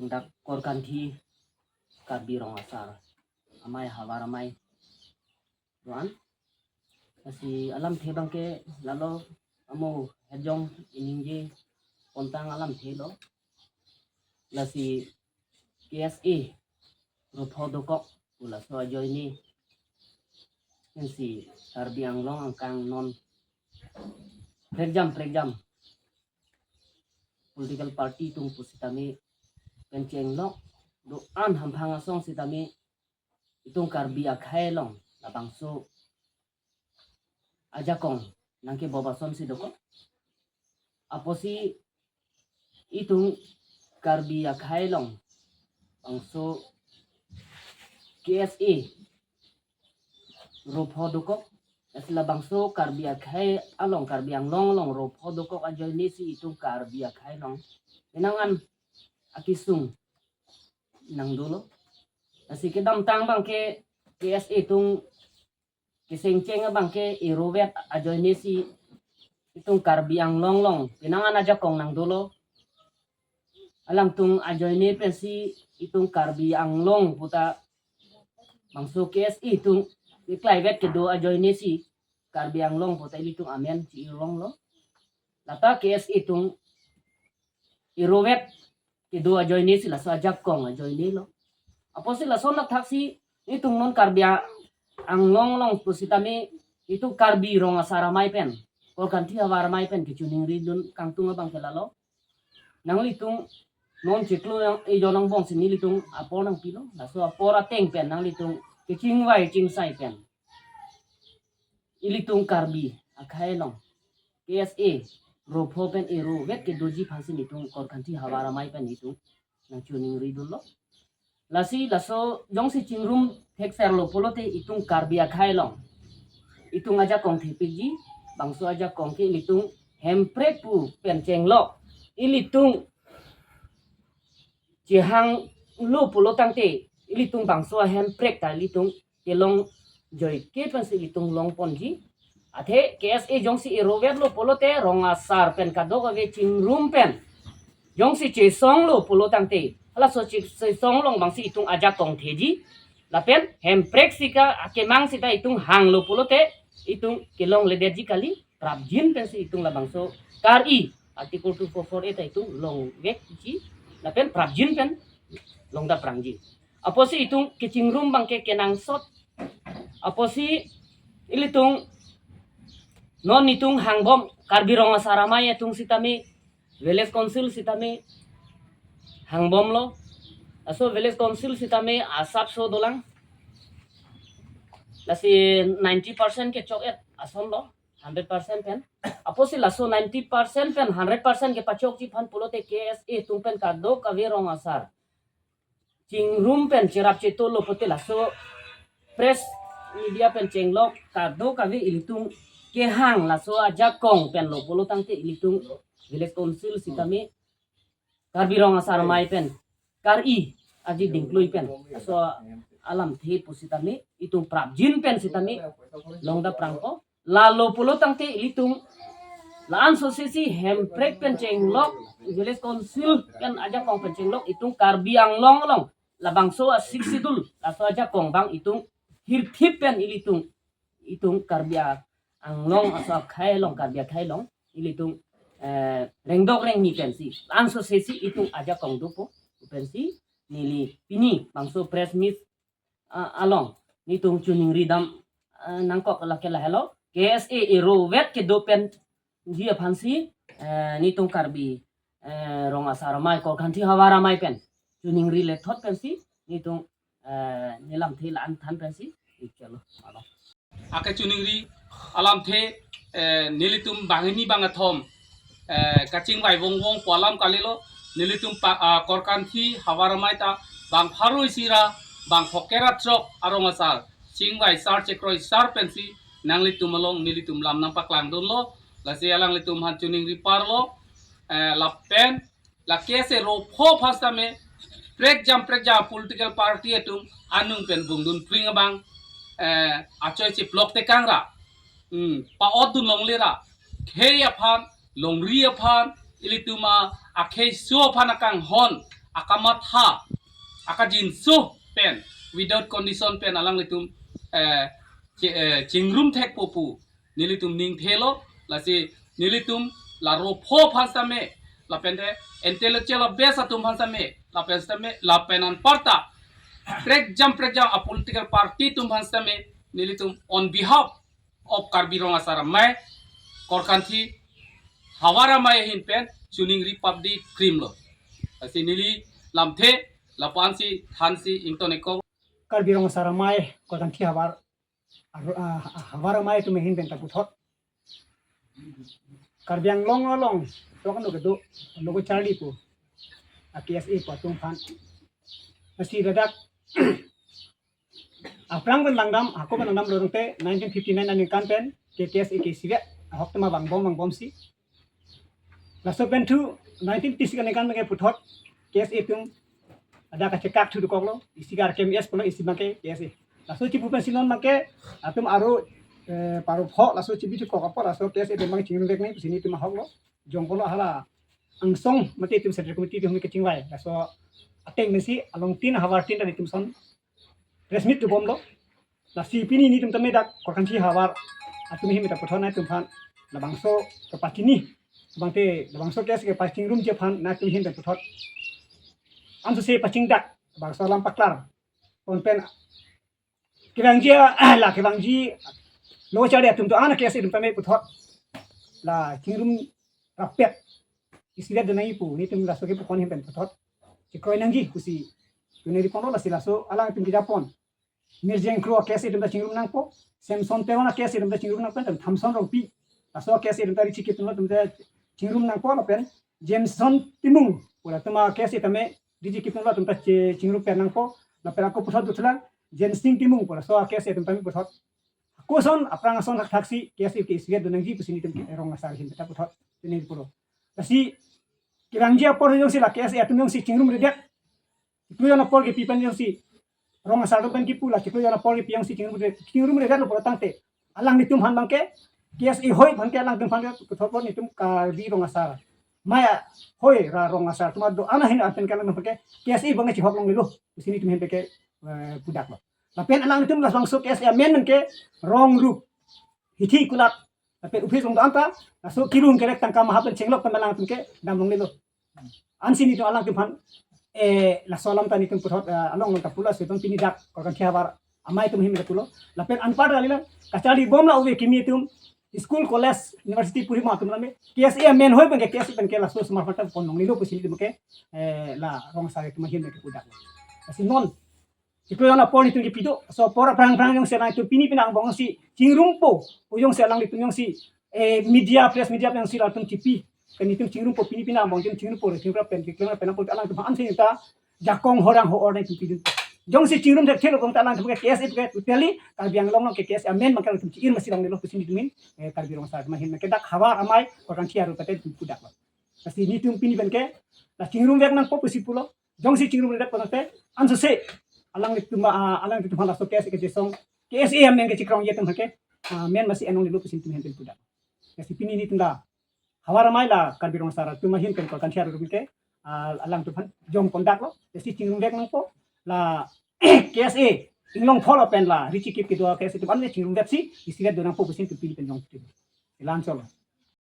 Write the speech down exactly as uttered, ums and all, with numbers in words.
dak Korkanthi Karbi Rong Asar Amei, Havar Amei do-an. Lasi alamthe abangke lalo amo hejong iningje pontang alamthe lo. Lasi K S A ropho dokok pu laso ajoine pensi Karbi Anglong angkang non prekjam prekjam political party atum pusitame pen chenglok do-an hamphang asong sitame itum Karbi akhei along labangso ajakong nangkebop asonsi dokok. Apotsi itum Karbi akhei along bangso K S A ropho dokok. Lasi labangso Karbi akhei along, Karbi Anglong along ropho dokok ajoinesi itum Karbi akhei along penang an akesung nangdolo. Lasi kedamtang abangke K S A atum kesengcheng abangke erovet ajoinesi itum Karbi Anglong along penang an ajakong nangdolo. Alangtum ajoine pensi itum Karbi Anglong puta bangso K S A atum keklaivet kedo ajoinesi Karbi Anglong puta ilitum amen chi-irlonglo. Lata K S A atum erovet kedo ajoinesi laso ajakong ajoinelo. Apotsi lason athaksi itum non Karbi Anglong along pusitame itum Karbi Rong Asar Amei pen, Korkanthi Havar Amei pen kechoningridun kangtung abangke lalo. Nanglitum non chiklo yang ejon angbongsi nelitum apor nangpilo. Laso apor ateng pen nanglitum kechingvai chingsai pen ilitum Karbi akhei along K S A ropho pen erovet kedoji aphansi nelitum Korkanthi Havar Amei pen itum nangchoningridunlo. Lasi laso jongsi chingrum thekserlo pulote itum Karbi akhei along itum ajakong thepikji, bangso ajakong ke ilitum Hemprek pu pen chenglok ilitum chehanglo pulo tangte ilitum bangso Hemprek ta ilitum kelong joike pensi ilitum longponji. Athe K S A jongsi erovetlo pulote rong asar pen kadokave chingrum pen jongsi chesonglo pulo tangte halaso chesong along bangsi itum ajakong theji. Lapen Hemprek sika akemang sita itum hanglo pulote itum kelongledetji kali, prapjin pensi itum labangso kar-i Article two four four A ta itum longvekji. Lapen prapjin pen longdaprangji. Apotsi itum kechingrum abangke kenangsot. Apotsi ilitum non itum hangbom Karbi Rong Asar Amei atum sitame, Village Council sitame hangbomlo. Laso Village Council sitame asapso dolang. Lasi ninety percent kechok-et asonlo, hundred percent pen. Apotsi laso ninety percent pen hundred percent kepachokji aphan pulote K S A atum pen kadokave rong asar chingrum pen cherap chetolo pulote laso press media pen chenglok kadokave ilitum kehang laso ajakong penlo pulo tangte ilitum Village Council sitame Karbi Rong Asar Amei pen kar-i aji dingklui pen laso alamthe pusitame itum prapjin pen sitame longdaprangpo. Lalo pulo tangte ilitum la-an sosesi Hemprek pen chenglok, Village Council pen ajakong pen chenglok itum Karbi Anglong along labangso a-Sixth Schedule laso ajakong abang itum hirthip pen ilitum, itum Karbi Anglong aso akhei along, Karbi akhei along ilitum eh, rengdok rengni pensi la-an sosesi itum ajakong dopo pensi neli pini bangso press meet ah, along nelitum choningridam ah, nangkok lake lahelo. K S A erovet kedo penji aphansi eh, nelitum Karbi eh, Rong Asar Amei, Korkanthi Havar Amei pen choningri lethot pensi nelitum eh, nelamthe la-an than pensi ichalo. Ake choningri alamthe eh, nelitum banghini bangkethom eh, kachingvai vongvong pu alam kalilo. Nelitum pa, ah, Korkanthi Havar Amei ta bang pharo isi ra bang phokera throk arong asar chingvai sar chekroi sar pensi nanglitum along nelitum lam nangpaklangdunlo. Lasi alanglitum aphan choningri parlo eh, lapen la K S A ropho aphan sitame prekjam prekjam political party atum anung pen bungdun pring abang eh, achoi chiplok tekang ra, hmm, pa-otdun longle ra, khei aphan, longri aphan, ilitum akhei so aphan akanghon akamatha, akajinso pen, without condition pen alanglitum, eh, chi- eh, chingrum thekpo pu nelitum ningthelo. Lasi nelitum la ro pho aphan sitame, lapen te intellectual base atum aphan sitame, lapen sitame, lapen anparta prekjam prekjam a political party atum aphan sitame, nelitum on behalf of Karbi Rong Asar Amei, Korkanthi Havar Amei ahin pen choningri pap di krim lo. Lasi neli lamthe lapu-an si thansi ington-ikpo. Karbi Rong Asar Amei, Korkanthi Havar, Ar- ah, Havar Amei atum ahin pen ta puthot, Karbi Anglong along, tok ano kedo, logo charli pu, a K S A pu atum aphan. Lasi ladak aphrang pen langdam, hako pen langdam lo tangte nineteen fifty-nine aningkan pen ke K S A ke isivet, ahok tema vangbom vangbomsi. Laso pen thu nineteen fifty-six aningkan pen ke puthot K S A atum ada kachekak thu dokoklo, isi ke R K M S pulo, isi abang ke K S A. Laso chipu pensi non abang ke atum aro, eh, paro pho, laso chibi thukok apot, laso K S A atum abang chingrumvek nangji pusi nelitum ahok lo. Jongkolo hala angsong mate itum Central Committee atum kachingvai. Laso ateng pensi along tin, havar tin ta nelitum ason press meet dobomlo. Lasi pini nelitum tame dak Korkanthi Havar atum ahin pen ta puthot nangtum aphan labangso kepachini, bangte labangso K S A kepachiningrumji aphan nangtum ahin pen puthot ansose pachingdak, bangso alam paklar pon pen kevangji, ah, la kevangji lo chari atum do-an K S A atum tame puthot la chingrum rapet isivet do nangji pu nelitum laso kepu kon ahin pen puthot chikroi nangji pusi tuni riponlo. Lasi laso alangtum kejapon Mirjeng Kro a K S A atum ta chingrum nangpo, Samson Teron a K S A atum ta chingrum nangpo, lapen Thamson Rongpi, laso a K S A atum ta Richie Kipinlo atum ta chingrum nangpo, lapen Jameson Timung, pura atum a K S A tame Richie Kipinlo atum ta chi- chingrum pen nangpo, lapen ako puthot duthulang Jensing Timung, pura laso a K S A atum tame puthot. Ako ason, aphrang ason thakthaksi K S A ke isivet do nangji pusi nelitum ke Rong Asar ahin pen ta puthot, tuni pulo. Lasi kevangji apor jongsi la K S A atum jongsi chingrumredet, chiklo jon apor kepi pen jongsi Rong Asar atum pen kipu, la chiklo jon apor kepi jongsi chingrumre- chingrumredetlo pulo tangte, alanglitum aphan abang ke K S A hoi aphan ke alangtum aphan ke puthot apor nelitum Karbi Rong Asar Amei hoi ra Rong Asar atum do-an ahin pen ke alangtum aphan ke K S A abang ke chihok longlelo pusi nelitum ahin pen ke, eh, pudaklo. Lapen alangtum labangso K S A amen pen ke rong rup, hithi kulat, lapen office along do-an ta laso kirung kerek tangka maha pen chenglok pen alangtum ke dam longlelo. Ansi nelitum alangtum aphan, eh, laso alam ta nelitum puthot, eh, along along ta pulo, lasi pini dak Korkanthi Havar Amei atum ahin pen ta pulo. Lapen anpar kalilang kacharlibom la ove kimi atum, school, college, university puri ma atum lame K S A amen hoi pen ke K S A pen ke laso osomar aphanta pon longlelo pusi nelitum ke, eh, la Rong Asar atum ahin pen ke pudak. Lasi non chiklo jon apor nelitum kepi do, laso apor aphrang aphrang jongsi alangtum pini pini angbong si chingrumpo, o jongsi alanglitum jongsi, eh, media, press media jongsi latum chipi, ke nelitum chingrumpo, pini pini angbong nelitum chingrumpo, chingrum pen, chingrum pen apor alangtum aphan ansi ta jakong horang ho-or nelitum pidun. Jongsi chingrum thekthelo kong ta alangtum ke K S A ke totally Karbi Anglong along ke K S A amen abang ke alangtum chi-ir masi longlelo pusi nelitum ahin, eh, Karbi Rong Asar atum ahin ke dak Havar Amei Korkanthi Havar atum pen pudaklo. Lasi nelitum pini pen ke la chingrumvek nangpo pusi pulo. Jongsi chingrumredet pulote ansose alanglitum, ah, alanglitum aphan laso K S A kachesong, K S A amen kachekrongji atum ke, ah, men masi en longlelo pusi nelitum ahin pen pudak. Lasi pini nelitum la Havar Amei la Karbi Rong Asar atum ahin pen Korkanthi Havar atum ke, ah, alangtum aphan jongpondaklo. Lasi chingrumvek nangpo, la K S A inglong pho lapen la Richie Kip kedo a K S A atum an chingrumvek si isivet do nangpo pusi nelitum pini pen jong. Ilan cholo.